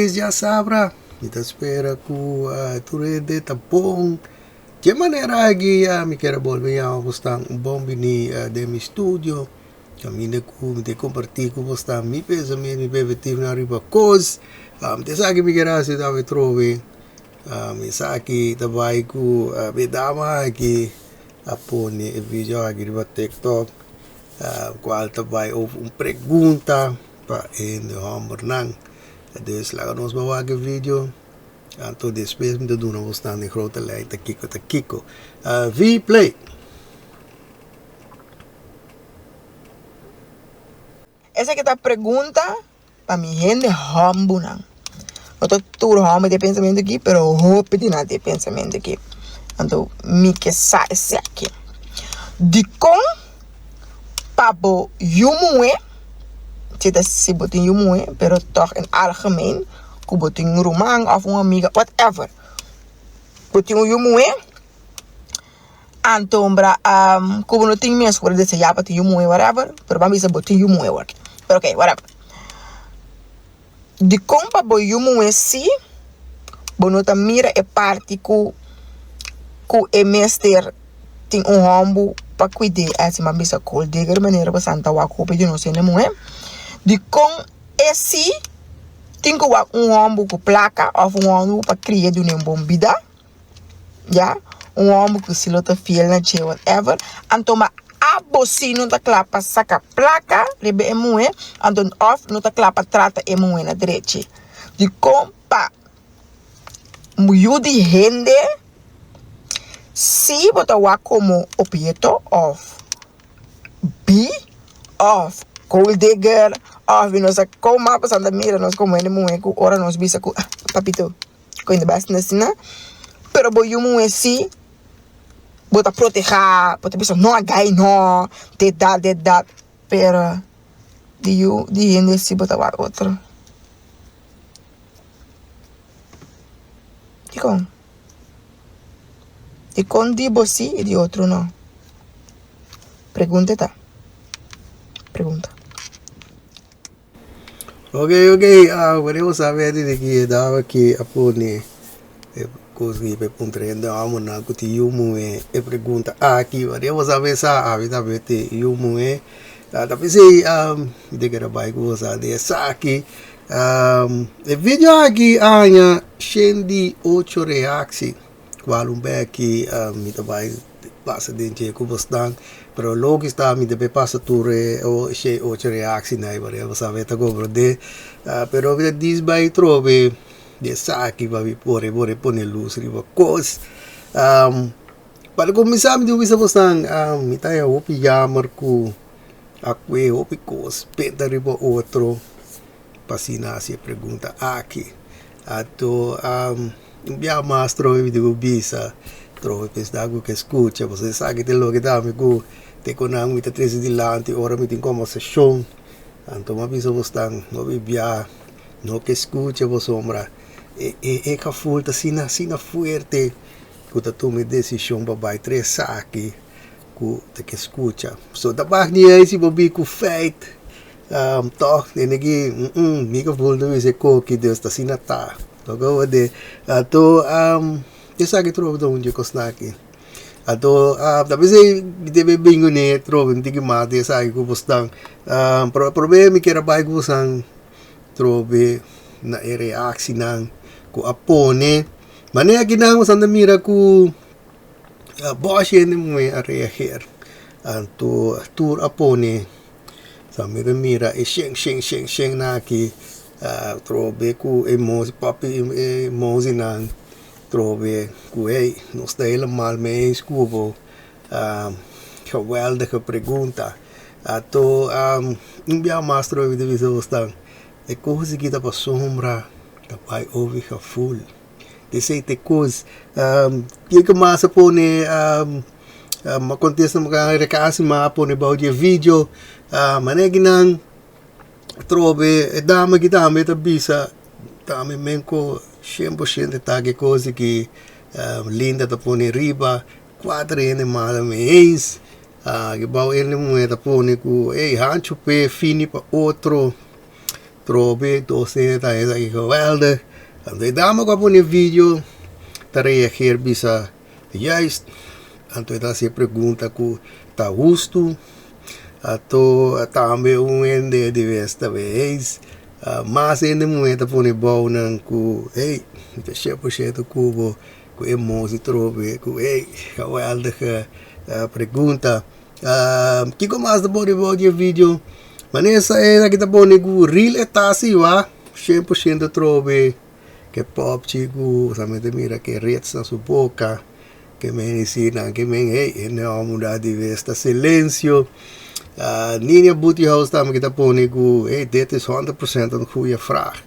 Felis djasabra! Mi ta spera ku tur hende ta bon. Dje manera aki mi kier a bolbe yama bosnan un bon bini den mi studio kaminda ku mi ta kompartí ku bosnan mi pensamentu, mi perspektivnan riba kos. Esaki mi kier hasi tambe trobe. Esaki ta bai ku e dama aki a pone e video aki riba tiktok kual ta bai over un pregunta. Pa hende hòmbernan. Dus laga nos bai wak e video, anto despues mi ta duna bosnan den grote lijn ta kiko ta kiko. V-play! Esaki ta pregunta pa mi hende hòmbunan. No ta tur hòmber tin e pensamentu aki, pero hopi di nan tin e pensamentu aki. Anto mi ke sa esaki. Dikon pa bo yu muhé, si ta si bo tin yu muhé, pero tòg in algemeen ku bo tin un ruman òf un amiga whatever, bo tin un yu muhé, anto ku bo no tin mes ku bo ta deseá pa tin yu muhé whatever, pero ban bisa bo tin yu muhé awor, pero okay whatever. Dikon pa bo yu muhé si bo no ta mira e parti ku ku e mester tin un hòmber pa kuid'é? Asina mi a bisa gold digger manera ku santa wak hopi di nos hende muhé. Dikon e si tin ku wak un hòmber ku plaka òf un hòmber pa kria dun'é un bon bida? Ya, un homber cu si lo ta fiel na dje whatever, anto ma abo si no ta cla pa saca placa riba e muhe, anto of no ta cla pa trata e muhe na drechi. Dicon pa yu di hende si bo ta wak como obheto of bi of gold digger of mi no sa con mas pasobra mira nos como hende muhe cu ora nos bisa cu ah papito. Ku hende bai asina asina, pero bo yu muhé si bo ta protehá, bo ta bisa no a gai no, dit dat dit dat, pero di yu di hende si bo ta wak otro. Dikon? Dikon di bo si i di otro no? Pregunta e ta, pregunta. Ok ok podemos saber di ki edad ki a pone e kos di pa e puntra hende homernan ku tin yu muhé e pregunta aki podemos saber sa ami tambe tin yu muhé ta p'esei mi ta kere bai ku boso di esaki e video aki a haña shen di ocho reaksi. Cual un beki mi ta bay pasa den dje cu bosnan, pero loke sta mi debe pasa tur e shei ocho reactie nan bo sabe ta comprende, pero mi ta dis bay trobe di esaki pa mi por por pone luz riba cos. Pa cuminsa mi tin cu bisa bosnan mi ta haya hopi jammer cu a cue hopi cos peta riba otro. Pa asina hasi e pregunta aki. Anto un bia mas trobe mi tin ku bisa, trobe pensá ku ke skucha, pasobra esaki ta loke ta ami ku te ku nan mi ta trese dilanti ora mi tin kombersashon. Anto mi a bisa bosnan, no bibia, no ke skucha pasobra e e kaful ta asina asina fuerte ku ta tuma e desishon pa bai trese esaki ku ta ke skucha. So ta bak di ei si bo bi ku feit. Tòg tene ki mi gevoel ta bisa e koki dus ta asina ta lo ke anto esaki trobe ta un dje kosnan aki anto ta bisa mi debe bin kuné trobe mi tin ki mas di esaki ku bosnan pero prome mi kier a bai ku bosnan trobe na e reaksinan ku a pone manera kinan boso ta mira ku bòshi hende muhé a reageer anto tur a pone. Sa mi ta mira e shen shen shen shen nan aki trobe ku e mozi papi e mozinan trobe ku hey nos ta helemaal mee eens ku bo geweldige pregunta anto un bia mas trobe mi ta bisa bosnan e kos aki ta pasobra ta bai over gevoel. Esei ta e kos. Kiko mas a pone a kontesta rekasi mas a pone bou di e video. Manera ki nan trobe e dama aki tambe ta bisa tambe men ku shen por shento ta ki kos ki Linda ta pone riba kuater hende mala mi eens. Bou hende muhé ta pone ku ey hanchu p'e fini pa otro. Trobe docente ta esaki geweldig. Anto e dama ku a pone video ta reageer bisa juist. Anto e ta hasi e pregunta ku ta hustu. Anto tambe un hende di bes ta bay eens. Mas hende muhé ta pone bounan ku hey mi ta 100% ku bo ku e mosi trobe ku hey geweldige pregunta. Kiko mas ta pone bou di e video? Manera esaki ta pone ku real e ta asi wa 100% trobe ke popchi ku solamente mira ke rits na su boka ke men disi nan ke men hey hende hòmber da di bes ta silensio. Ninia Booty House tambe ki ta pone ku hey dit is 100% een goeie vraag.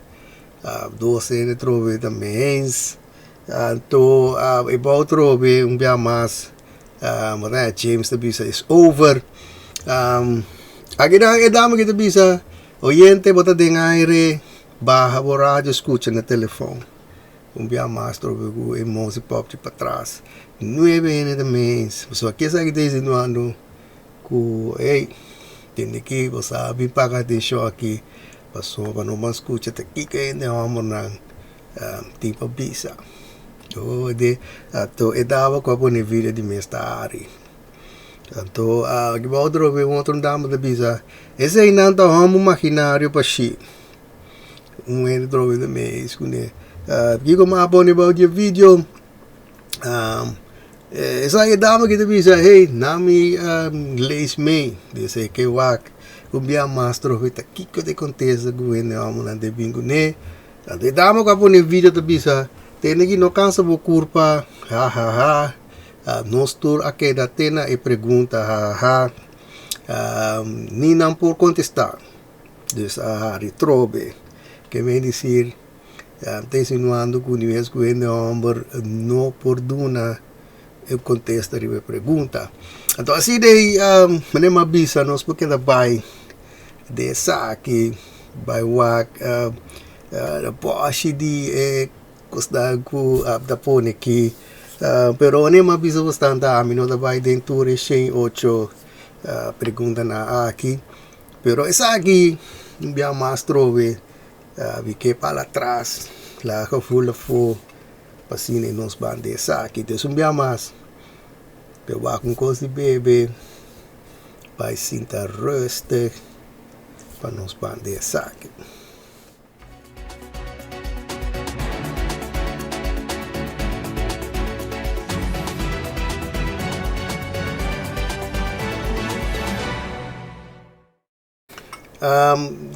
Dos hende trobe ta mee eens. Anto e bou trobe un bia mas. Bo James ta bisa is over. Akinan e dame ki ta bisa, oyente bo ta den aire, baha bo radio skucha na telefon. Un bia mas trobe ku e mosi popchi patras. Nuebe hende ta mens. Pasobra kesa ki ta insinuando ku ey, tende ki bo sa bin paga atenshon aki pasobra no ban skucha ta kiko hende hòmbernan tin pa bisa. Ode anto e dama ku a pone video di mes ta hari. Anto aki bo otro be un otro dama ta bisa eseinan ta hòmber maginario pa shi. Un hende trobe ta mes kuné. Kiko mas a pone bou di e video? Esaki e dama ki ta bisa hey nan mi lees mee. Dice ke wak un bia mas trobe ta kiko ta e kontesta ku hende hòmbernan ta bin kuné. Anto e dama ku a pone video ta bisa, Tende ki no kansa bo kurpa, ha ha ha, nos tur a keda te na e pregunta ha ha ha, ni nan por kontestá. Dus a hari trobe. Ke men disir, ta insinuando ku nives ku hende hòmber no por duna e kontesta riba e pregunta. Anto asina ei manera mi a bisa nos por keda bai di esaki bai wak bòshi di e kosnan ku ta pone aki pero ora mi a bisa bastante ami no ta bai den tur e shen ocho preguntanan aki pero esaki un bia mas trobe mi ke pala atras laga gevoel afo pa asina nos ban di esaki entonces un bia mas Pe wak un kos di bebe, bai sinta rustig pa nos ban di esaki.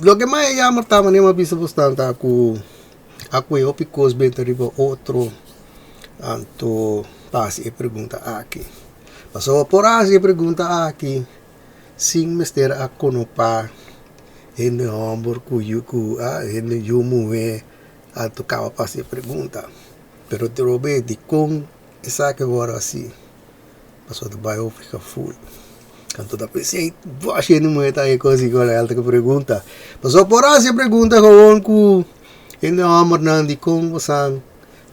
Loke mas e yammer ta manera mi a bisa bosnan ta ku a kohe hopi kos benta riba otro anto pa hasi e pregunta aki. Pasobra por hasi e pregunta aki sin mester a konopa hende hòmber ku yu ku hende yu muhé anto kaba pa hasi e pregunta. Pero trobe dikon esaki wòrdu hasi? Pasobra ta bai hopi gevoel. Anto ta pensei, bosh hende muhé ta e kos igual el ta ke pregunta. Pasobra por hasi e pregunta gewoon ku hende hòmbernan dikon bosan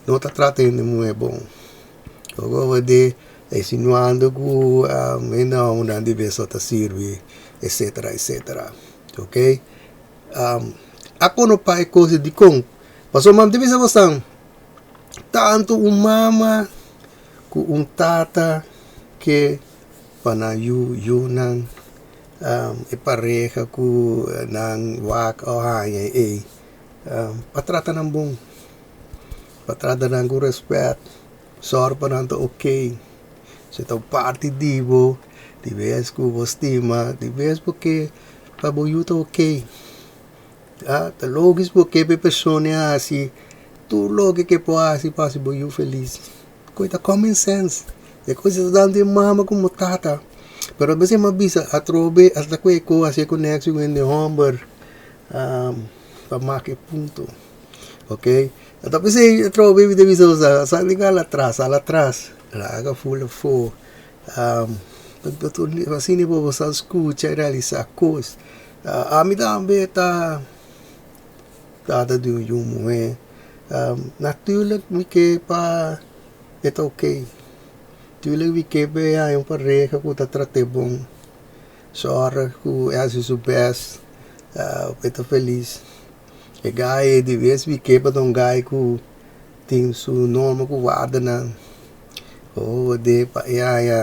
no ta trata hende muhé bon. Ora de insinuando ku hende hòmbernan di bes no ta sirbi etcetera etcetera. Ok a konopa e kos dikon pasobra mi ta bisa bosan tantu un mama ku un tata ke pa nan yu yunan e pareha ku nan wak o haña ei pa trata nan bon pa trata nan ku rèspèt sòru pa nan ta okey si ta un parti di bo di bes ku bo stima di bes bo ke pa bo yu ta okey. Ta logis bo ke pa e persona a hasi tur loke ke por hasi pa hasi bo yu felis. Koe ta common sense. E kos ta tantu e mama komo tata. Pero a bes mi a bisa atrobe hasta ku e kos hasi e konekshon ku hende hòmber pa mak e punto. Ok, anto p'esei atrobe mi ta bisa bo sa sali gal atras sal atras laga ful afó. Asina bo sa skucha i realisá kos. Ami tambe ta tata di un yu muhé. Natuurlijk mi ke pa e ta oké. Tuurlijk mi ke pa e haña un pareha ku ta trat'é bon, sòrg ku e hasi su bèst pa e ta felis. E gai di bes mi ke pa ta un gai ku tin su norma ku wardanan. Oh de pa e haña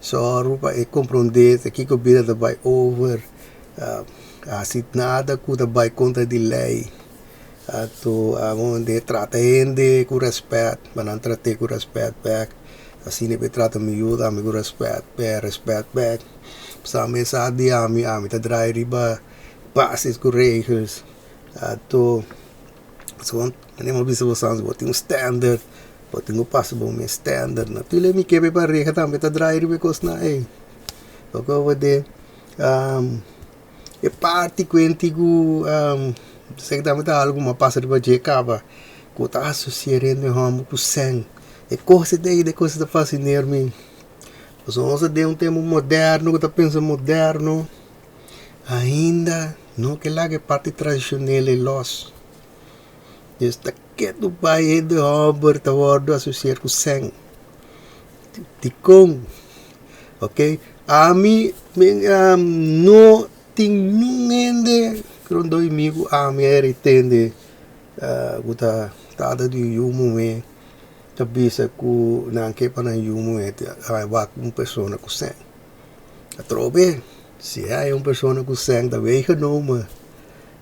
sòru pa e komprondé ta kiko bida ta bai over, hasi nada ku ta bai kontra di lei. Anto de trata hende ku rèspèt, pa nan trat'é ku rèspèt bèk. Asina e trata mi yu tambe ku rèspèt, rèspèt bèk. Pasobra mi sa di ami, ami ta drai riba basis ku regels. Anto manera mi a bisa bo antes, bo tin un standard, bo tin ku pasa bo mes standard. Naturlijk mi ke pa e pareha tambe ta drai riba e kosnan ei. E parti ku enti ku esaki tambe ta algu ku a pasa riba dje kaba ku ta asosia rende hòmber ku sèn. E kos ei e kos ta fasineer mi. Pasobra nos ta den un tempu moderno ku ta pensa moderno ainda no ke laga e parti tradishonel ei lòs. Des ta ketu bai hende hòmber ta wòrdu asosiá ku sèn. Dikon? Ok, ami no tin niun hende rondó di mi ku ami a retende ku ta tata di un yu muhé ta bisa ku nan ke pa nan yu muhé wak un persona ku sèn. Atrobe, si hay un persona ku sèn ta weigenomen,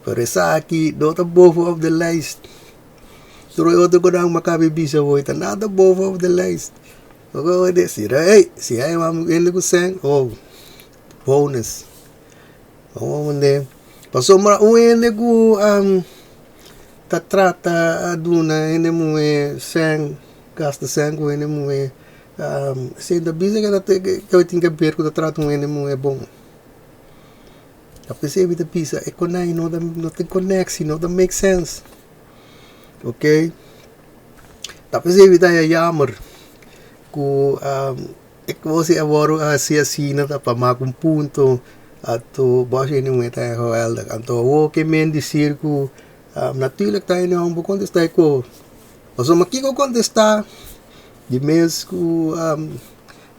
pero esaki no ta boven op de lijst. Tur e otro ku nan makabi bisa hoy ta nada boven op de lijst. Si hey, si hay un hende ku sèn, oh, bonus. Pasobra un hende ku ta trata a duna hende muhé sèn, gasta sèn ku hende muhé, esei ta bisa ku tin ke ber ku ta trata un hende muhé bon. A pesar mi ta bisa e konai no ta no tin koneksi, no ta make sense, ok. Ta pesey mi ta haña jammer ku e kos ei a wòrdu hasi asina ta pa mak un punto anto bòs hende muhé ta haña geweldig. Anto awor ke men disir ku natuurlijk ta hende hòmber kontestá e kos, pasobra kiko kontestá di mes ku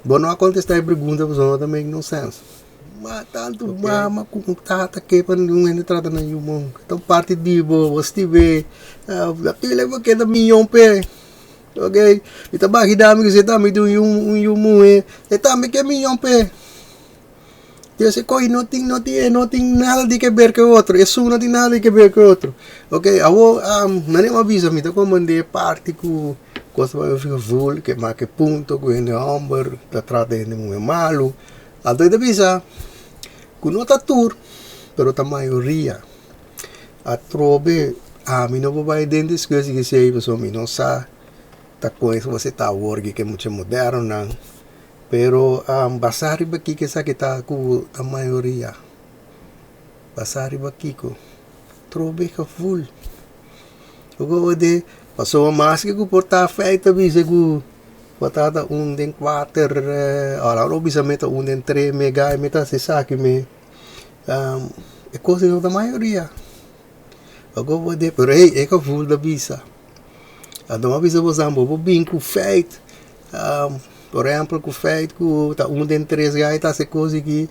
bo no a kontestá e pregunta pasobra no ta make no sense. Ma tantu mama ku tata ke pa ningun hende trata nan yu bon. Ta un parti di bo, bo stibe. Natuurlijk bo keda miyon p'e. Ok, mi ta bagida mi ku si e tambe tin un yu un yu muhe, e tambe ke miyon p'e. Entonces e kos no tin no tin e no tin nada di ke ber ku e otro, esun no tin nada di ke ber ku e otro. Ok, awor manera mi a bisa mi ta komprende e parti ku kos ta bai gevoel ke make punto ku hende hòmber ta trata hende muhe malu. Anto e ta bisa ku no ta tur, pero ta mayoria. Atrobe ami no por bai den diskusi ku esei pasobra mi no sa ta kon esei ta awor ku e mucha modernonan, pero basá riba kiko esaki ta ku ta mayoria, basá riba kiko? Trobe gevoel. Pasobra maske ku por ta feit ta bisa ku. Bo ta ta un den kuater, ora lo bisa mi ta un den tres mi gai mi ta hasi esaki mi e kos ei no ta mayoria. Bo por di pero hey e gevoel ta bisa. Anto mi a bisa boso bo por bin ku feit, por ehempel ku feit ku ta un den tres gai ta hasi e kos aki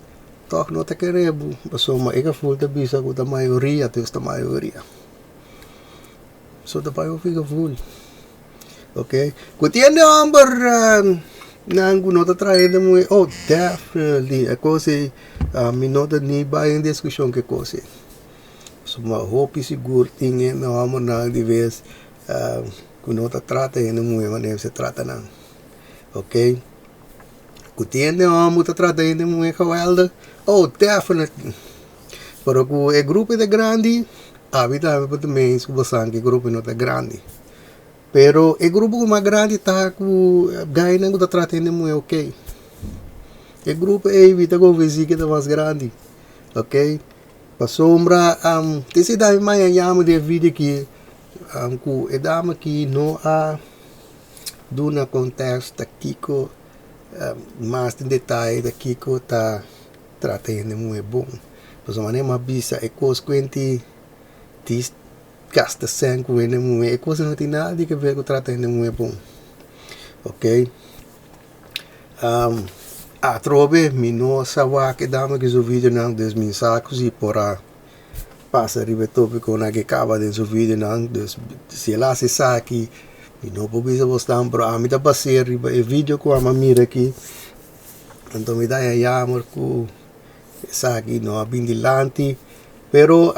tòg no ta kere bo pasobra e gevoel ta bisa ku ta mayoria, dus ta mayoria. So ta bai hopi gevoel. Ok, ku tin hende homber nan ku no ta traha hende muhé, oh definitely e kos ei mi no ta ni bai den diskushon ku e kos ei. Pasobra hopi sigur tin hende hombernan di bes ku no ta trata hende muhé manera mester trata nan, ok. Ku tin hende homber ku ta trata hende muhé geweldig, oh definitely. Pero ku e grupo ta grandi, abi tambe por ta mens ku bo sa ku e grupo no ta grandi. Pero e grupo ku mas grandi ta ku gainan ku ta trata hende muhé ok. E grupo ei mi ta konvensí ke ta mas grandi, ok. Pasobra te si dami maña yama den e video aki ku e dama aki no a duna kontesta kiko mas den detaye ta kiko ta trata hende muhé bon. Pasobra manera mi a bisa e kos ku hende dis. Gasta sèn ku hende muhé, e kos no tin nada di ke ver ku trata hende muhé bon. Ok, atrobe mi no sa wak e dama ki su videonan, dus mi sa ku si por a pasa riba e tópikonan ku e kaba den su videonan. Dus si el hasi esaki mi no por bisa bosnan, pero ami ta bas'é riba e video ku ami a mira aki. Anto mi ta haña yammer ku esaki no a bin dilanti. Pero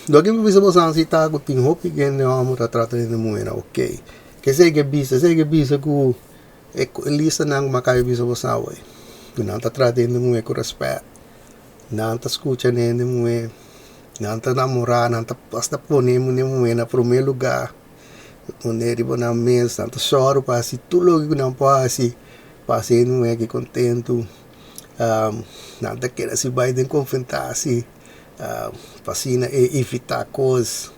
loke mi por bisa bosnan si ta ku tin hopi hende hòmber ta trata hende muhénan oke. Kesei ke bisa, esei ke bisa ku e listanan ku mi a kaba di bisa bosnan awor, ku nan ta trata hende muhé ku rèspèt. Nan ta skucha na hende muhé, nan ta namorá, nan ta asta pone hende muhé na promé lugá, pone riba nan mes, nan ta sòru pa hasi tur loke ku nan por hasi pa hasi hende muhé aki kontentu. Nan ta kere si bai den konfrontasi pa asina e evitá kos.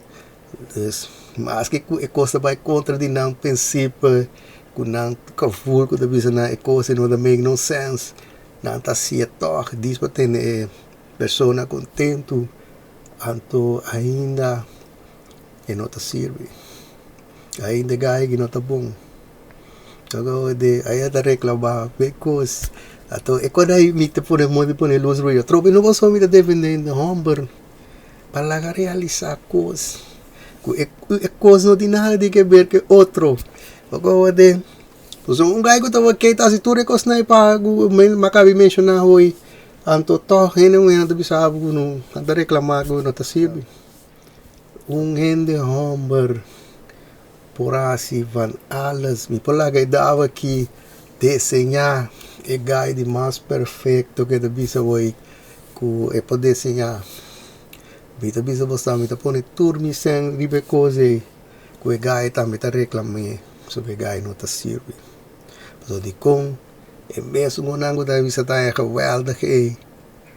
Dus maske ku e kos ta bai kontra di nan prinsipio ku nan gevoel ku ta bisa nan e kos ei no ta make no sense. Nan ta hacié tòg dis pa tene e persona kontentu, anto ainda e no ta sirbi, ainda e gai no ta bon. Ainda ta reklamá be kos, anto e kos ei mi ta pone moda di pone lus riba tropi no pasobra mi ta defendé hende hòmber pa laga realisá kos ku e kos no tin nada di keber ku e otro. Pasobra un gai ku ta wak ta hasi tur e kosnan ei pa ku mi a kaba di menshoná hoy, anto tòg hende muhé ta bisa bo ku no, nan ta reklamá ku no ta sirbi. Un hende hòmber por hasi van alles, mi por laga e daba aki deseñá e gai di mas perfekto ku e ta bisa hoy ku e por deseñá. Mi ta bisa bo sa mi ta pone tur mi sèn riba e kos ei. Ku e gai tambe ta reklam'é pasobra e gai no ta sirbi. Pasobra dikon e mesun onan ku ta bisa ta e geweldig ei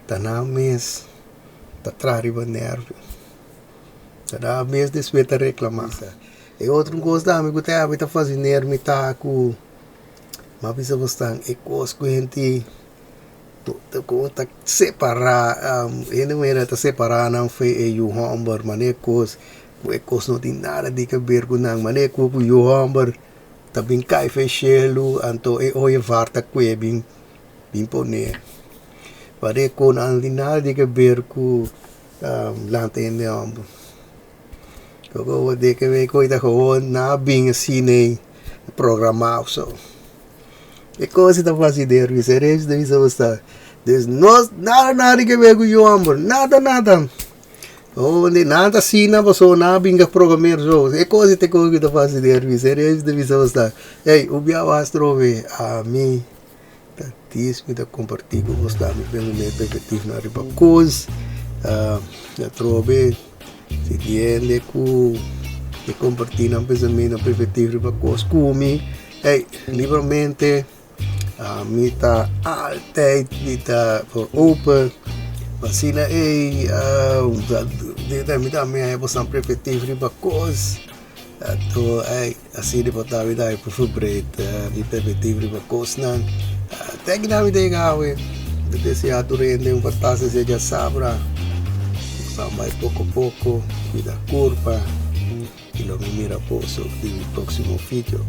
ta nan mes ta traha riba nèrvio. Ta nan mes despues ta reklamá. E otro kos tambe ku ta ta fasineer mi ta ku mi a bisa bosnan e kos ku hende ta separá hende manera ta separá nan for e yu hòmber manera kos. Ku e kos no tin nada di keber ku nan. Manera ku yu hòmber ta bin kai for e shelu, anto e oyevar ta kue bin bin pone. Manera ku nan no tin nada di keber ku lanta hende hòmber. Kiko di keber ku ta gewoon nan a bin asina ei programá òf so. E kos ta fasi nervio, serio mi ta bisa. Dus nos nada nada di keber ku yu hòmber, nada nada. Oh, di nan ta asina pasobra nan a binga programer so. E kos ta e kos ku ta fasi nervio, serieus mi ta bisa bo sa. Ey, un bia wak atrobe ami ta dis mi ta kompartí ku bos tambe pensamentu perspektifnan riba kos. Atrobe si tin hende ku ke kompartí nan pensamentu nan perspektif riba kos ku mi, ey, libramente. Mi ta altijd mi ta por open pa asina ey mi tambe haña boso perspectiva riba cos anto ey asina por ta mi tambe por verbreed mi perspectiva riba cosnan te aki mi ta yega awe mi ta desea tur hende un fantastico dia djasabra nos a bay poco poco cuida curpa y lo mi mira boso den mi proximo video.